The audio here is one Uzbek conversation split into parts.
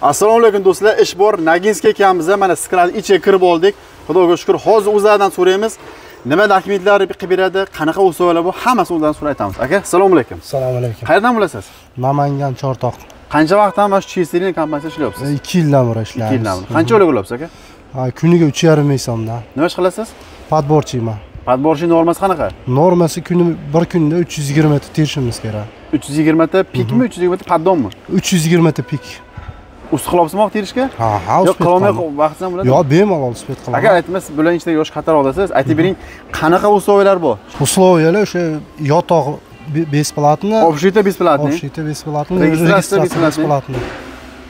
Assalomu alaykum do'stlar, ish bor. Noginskga ekanmiz, mana sklad ichiga kirib oldik. Xudoga shukr, hozir o'zlaridan so'raymiz. Nima dokumentlar qilib beradi, qanaqa usullar bu, hammasini o'zlaridan so'rab aytamiz. Aka, assalomu alaykum. Assalomu alaykum. Qayerdan bo'lasiz? Namangan Chortoq. Qancha vaqtdan mana shu Chesterlin kompaniyasida ishlayapsiz? 2 yildan beri ishlayapmiz. 2 yildan beri. Qancha oylik olyapsiz aka? Ha, kuniga 3,5 ming so'mdan. Nima ish qilasiz? Podborchiyman. Podborchi normasi qanaqa? Normasi kuni bir kunda 320 ta terishimiz kerak. 320 ta pikmi, 320 ta poddonmi? 320 ta pik. Usti qilyapsizmi terishga? Ha, ha, yo'q, qilolmay vaqtingiz ham bo'ladi. Yo'q, bemalol uspet qilaman. Aka, aytmas, bular ichida yosh qator olasiz. Aytib bering, qanaqa условиялар bor? Условиялар o'sha yotoq бесплатно, общежитие бесплатно, общежитие бесплатно, registratsiya бесплатно.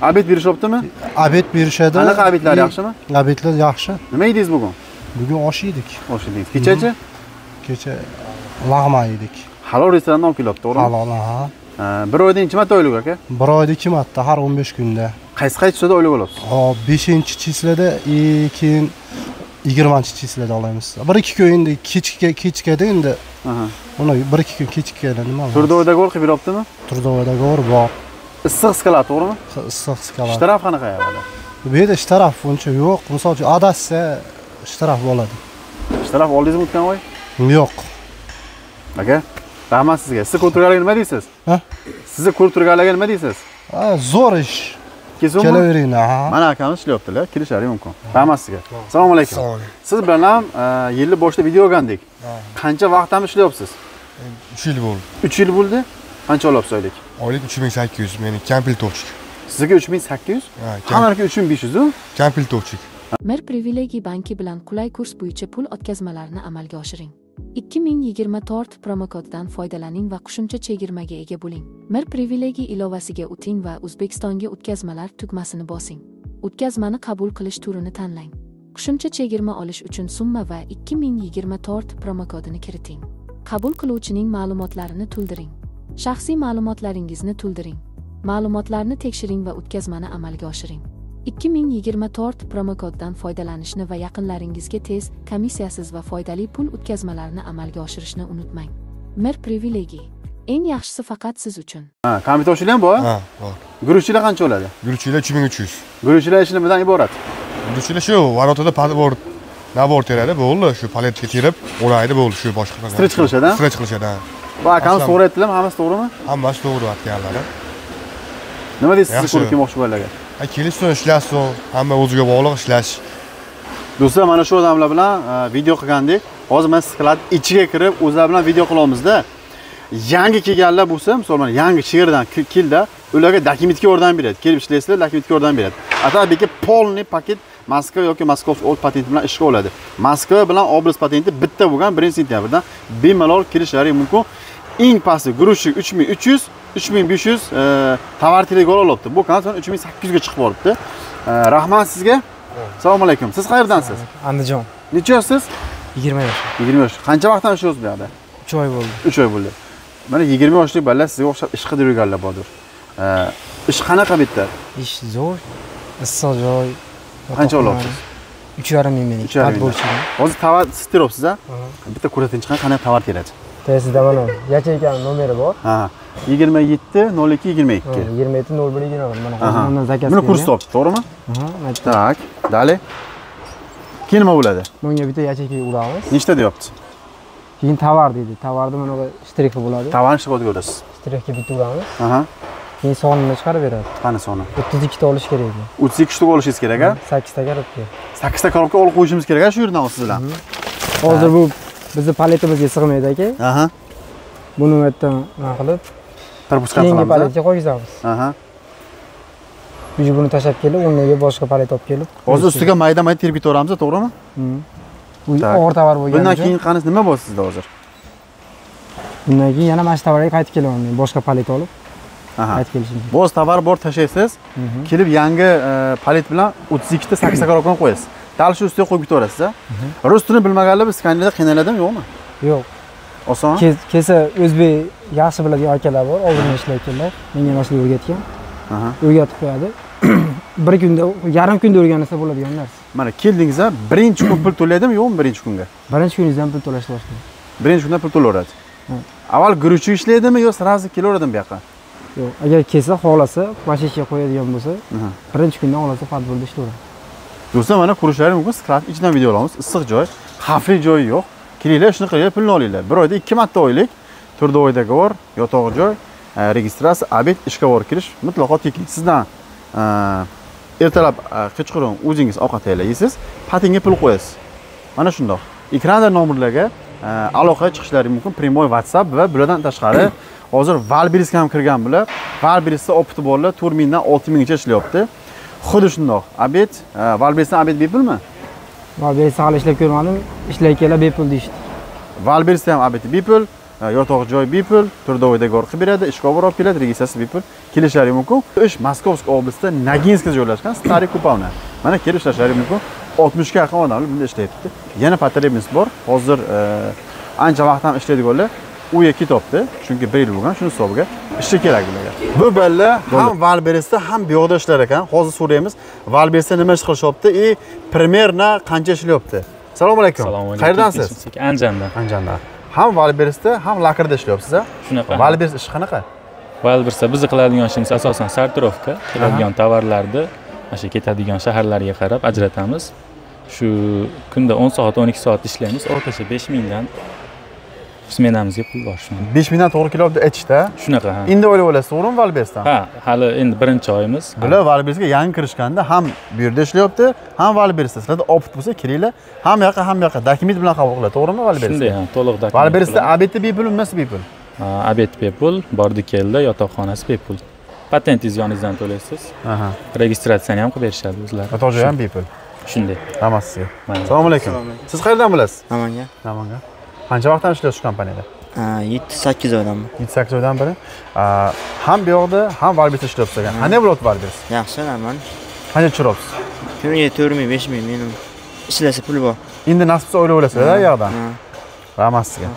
Обед berishyaptimi? Обед berishadi. Qanaqa обед lar yaxshimi? Обед lar yaxshi. Nima yedingiz bugun? Bugun osh yedik. Osh yedingiz. Kechachi? Kecha lag'mon yedik. Halol restorandan olib kelyapti, to'g'rimi? Halol, ha. Bir oyda necha marta oylik aka? Bir oyda 2 marta, har 15 kunda. Qaysi qaysi chислada oylik olasiz? Hop, 5-chislada, keyin 20-chislada olamiz. 1-2 kun endi kechikadi endi. Aha. Uni 1-2 kun kechikadi nima? Трудовой договор qilib beryaptimi? Трудовой договор bor. Issiq sklad, to'g'rimi? Issiq sklad. Shtraf qanaqa avvalo? Bu yerda shtraf uncha yo'q. Misol uchun adashsa shtraf bo'ladi. Shtraf oldingizmi o'tgan oy? Yo'q. Aka, rahmat sizga. Sizni ko'rib turganlarga nima deysiz? Ha? Sizni ko'rib turganlarga nima deysiz? Ha, zo'r ish. Kelavering, ha. Mana akamiz ishlayaptilar, kelishlari mumkin. Rahmat sizga. Assalomu alaykum. Siz bilan ham yilni boshida video olgandik. Qancha vaqtdan ishlayapsiz? 3 yil bo'ldi. 3 yil bo'ldi. Qancha olyapsiz oylik? Oylik 3800, meni kompiltovchik. Sizga 3800? Hammaniki 3500 u? Kompiltovchik. Mir Privilegiy banki bilan qulay kurs bo'yicha pul o'tkazmalarini amalga oshiring. 2024 promokodidan foydalaning va qo'shimcha chegirmaga ega bo'ling. Mir Privilegiy ilovasiga o'ting va O'zbekistonga o'tkazmalar tugmasini bosing. O'tkazmani qabul qilish turini tanlang. Qo'shimcha chegirma olish uchun summa va 2024 promokodini kiriting. Qabul qiluvchining ma'lumotlarini to'ldiring. Shaxsiy ma'lumotlaringizni to'ldiring. Ma'lumotlarni tekshiring va o'tkazmani amalga oshiring. 2024 promokodidan foydalanishni va yaqinlaringizga tez, komissiyasiz va foydali pul o'tkazmalarini amalga oshirishni unutmang. Mir Privilegiy. Eng yaxshisi faqat siz uchun. Ha, kompyuterchilar ham bor? Ha, bor. Guruchchilar qancha oladi? Guruchchilar 3300. Guruchchilar ishi nimadan iborat? Guruchchilar shu vorotada podbor nabor teradi, bo'ldi, shu paletga terib, o'raydi, bo'ldi, shu boshqa. Stretch qilishadi, ha? Stretch qilishadi, ha. Bu akamiz to'g'ri aytdilarmi? Hammasi to'g'rimi? Hammasi to'g'ri aytganlari. Nima deysiz sizni ko'rib kelmoqchi bo'lganlarga? Kelishsin, ishlasin, hamma o'ziga bog'liq ishlash. Do'stlar, mana shu odamlar bilan video qilgandik. Hozir mana sklad ichiga kirib, o'zlari bilan video qilamizda. Yangi kelganlar bo'lsa, misol mana yangi chegaradan keldi, ularga dokumentga yordam beradi. Kelib ishlaysizlar, dokumentga yordam beradi. Atabeka polniy paket Moskva yoki Moskva old patenti bilan ishga oladi. Moskva bilan oblast patenti bitta bo'lgan 1-sentyabrdan bemalol kelishlari mumkin. Eng pasti guruchlik 3300, 3500 tovar telegor olyapti. Bu kanal 3800 ga chiqib boribdi. Rahmat sizga. Assalomu alaykum. Siz qayerdansiz? Andijon. Necha yoshsiz? 20 yosh. 20 yosh. Qancha vaqtdan ishlayapsiz bu yerda? 3 oy bo'ldi. 3 oy bo'ldi. Mana 20 yoshlik bolalar sizga o'xshab ish qidirib yurganlar bordir. Ish qanaqa bu yerda? Ish zo'r. Issiq joy. Qancha olyapsiz? 3,5 ming meniki. Podborchilik. Hozir tovar siz teryapsiz, ha? Bitta ko'rsating chiqing, qanaqa tovar teradi? Sizda mana yacheykani nomeri bor. Ha. 27 02 22. 27 01 21. Mana hozir bundan zakaz. Buni kurs topdi, to'g'rimi? Aha. Tak, dali. Keyin nima bo'ladi? Bunga bitta yacheyka uramiz. Nechta deyapti? Keyin tovar deydi. Tovarda mana bu shtrixi bo'ladi. Tovarni shtrixga ko'rasiz. Shtrixga bitta uramiz. Aha. Keyin sonini chiqarib beradi. Qani soni? 32 ta olish kerak ekan. 32 ta olishingiz kerak, ha? 8 ta korobka. 8 ta korobka olib qo'yishimiz kerak, ha, shu yerdan siz bilan. Hozir bu bizni paletimizga sig'maydi aka. Aha. Buni bu yerdan nima qilib propuskat qilamiz. Keyingi paletga qo'ygizamiz. Aha. Biz buni tashlab kelib, o'rniga boshqa palet olib kelib. Hozir ustiga mayda-mayda terib ketaveramiz, to'g'rimi? Bu og'ir tovar bo'lgani. Bundan keyin qanisi nima bo'ladi sizda hozir? Bundan keyin yana mana shu tovarga qaytib kelaman men, boshqa palet olib. Aha. Qaytib kelishim. Bo'z tovar bor tashlaysiz, kelib yangi palet bilan 32 ta 8 ta korobkani qo'yasiz. Dal shu ustiga qo'yib ketaverasiz, ha? Rus tilini bilmaganlar biz skanerda qiynaladimi, yo'qmi? Yo'q. Oson. Kelsa o'zbek yaxshi biladigan akalar bor, oldindan ishlayotganlar, menga mana shuni o'rgatgan. Aha. O'rgatib qo'yadi. Bir kunda, yarim kunda o'rgansa bo'ladigan narsa. Mana keldingiz, birinchi kun pul to'laydimi, yo'qmi birinchi kunga? Birinchi kuningizdan pul to'lashni boshlaydi. Birinchi kundan pul to'laveradi. Avval guruchchi ishlaydimi yo sразу kelaveradimi bu yoqqa? Yo'q, agar kelsa, xohlasa, mana shu ishga qo'yadigan bo'lsa, birinchi kundan xohlasa подбор da ishlayveradi. Do'stlar, mana ko'rishlari mumkin, sklad ichidan video olamiz. Issiq joy, xavfli joyi yo'q. Kelinglar, shuni qilinglar, pulni olinglar. Bir oyda 2 marta oylik трудовой договор, yotoq joy, registratsiya, обед, ishga borib kelish mutlaqo tekin. Sizdan ertalab kechqurun o'zingiz ovqat tayyorlaysiz, patinga pul qo'yasiz. Mana shundoq. Ekranda nomerlarga aloqaga chiqishlari mumkin, primoy WhatsApp va bulardan tashqari hozir Wildberriesga ham kirgan bular. Wildberriesda опыт i borlar 4000 dan 6000 gacha ishlayapti. Xuddi shundoq. Обед, Wildberriesdan обед bepulmi? Wildberriesda hali ishlab ko'rmadim. Ishlayotganlar bepul deyishdi. Wildberriesda ham обед bepul, yotoq joy bepul, трудовой договор qilib beradi, ishga olib keladi, registratsiya bepul. Kelishlari mumkin. Ish Moskovsk oblastida Noginskda joylashgan Stariy Kupavna. Mana kelib ishlashlari mumkin. 60 ga yaqin odamlar bunda ishlayapti. Yana потребность bor. Hozir ancha vaqt ham ishlaydiganlar uyga ketibdi, chunki 1 yil bo'lgan, shuni hisobiga ishchi kerak bularga. Bu balla ham Wildberriesda ham bu yoqda ishlar ekan. Hozir so'raymiz, Wildberriesda nima ish qilishyapti и примерно qancha ishlayapti. Assalomu alaykum. Qayerdansiz? Andijondan. Andijondan. Ham Wildberriesda, ham Lakrda ishlayapsiz, a? Shunaqa. Wildberries ishi qanaqa? Wildberriesda biz qiladigan ishimiz asosan сортировка, keladigan tovarlarni mana shu ketadigan shaharlarga qarab ajratamiz. Shu kunda 10 soat, 12 soat ishlaymiz. O'rtacha 5000 dan smenamizga pul bor shuni. 5000 dan to'g'ri kelyapti aytishda. Shunaqa, ha. Endi o'ylab olasiz, to'g'rimi Wildberriesdan? Ha, hali endi birinchi oyimiz. Bular Wildberriesga yangi kirishganda ham bu yerda ishlayapti, ham Wildberriesda. Sizlarda опыт bo'lsa kelinglar, ham yoqqa, ham yoqqa dokument bilan qabul qiladi, to'g'rimi Wildberriesga? Shunday, ha, to'liq dokument. Wildberriesda обед bepul, nimasi bepul? Обед bepul, bordi keldi, yotoqxonasi bepul. Patentingiz yoningizdan to'laysiz. Aha. Registratsiyani ham qilib berishadi o'zlari. Yotoq joyi ham bepul. Shunday. Rahmat sizga. Assalomu alaykum. Siz qayerdan bo'lasiz? Namangan. Namangan. Qancha vaqtdan ishlaysiz shu kompaniyada? 7-8 oydan. 7-8 oydan beri. Ham bu yoqda, ham Wildberriesda ishlayapsiz ekan. Qanday bo'lyapti Wildberries? Yaxshi, normal. Qancha tushiryapsiz? Kuniga 4000, 5000 minimum. Ishlasa pul bor. Endi nasib qilsa o'ylab olasizlar, u yoqdan. Rahmat sizga.